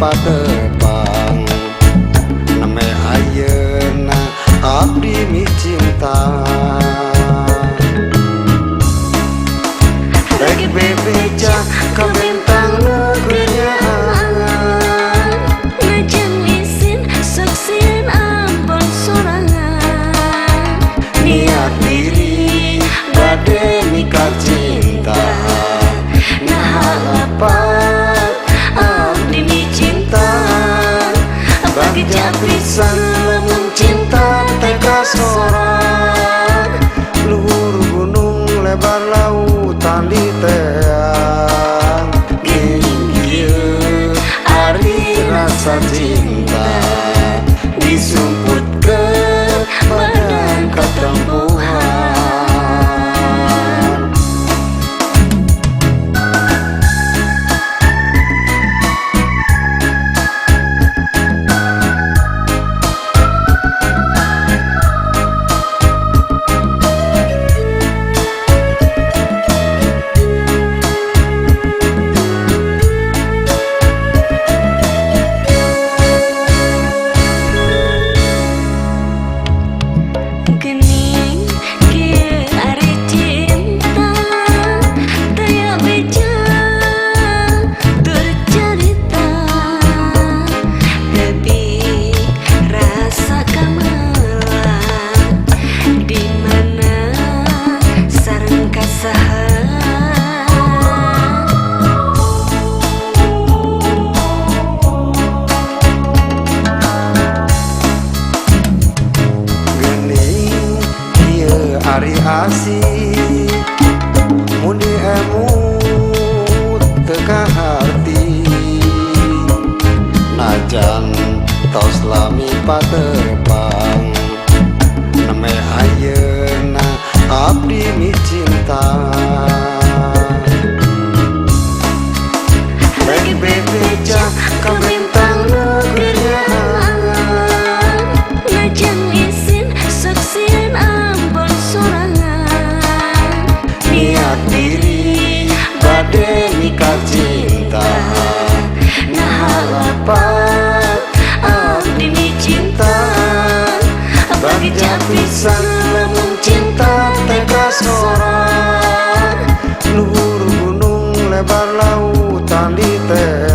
patepang neme ayeuna abdi micinta. Rek bebeja ka bentang nu keur nyaangan, najan isin sok sieun ampon sorangan. Niat diri bade mika cinta, naha lepat abdi micinta. Bagja pisan lamun cinta teh kasorang, luhur gunung lebar lautan diteang. Geuning kieu ari rasa cinta disumputkeun badan katempuhan. Gening kieu ari cinta taya beja tur carita, tapi rasa kameula di mana sareng kasaha. Geuning ieu ari asih mun diemut teu kaharti, najan tos lami patepang neme ayeuna abdi micinta. Rek bebeja ka bentang nu keur nyaangan, najan isin sok sieun ampon sorangan. Niat diri bade mika cinta, naha lepat abdi micinta. Bagja pisan lamun cinta teh kasorang, luhur gunung lebar lautan diteang.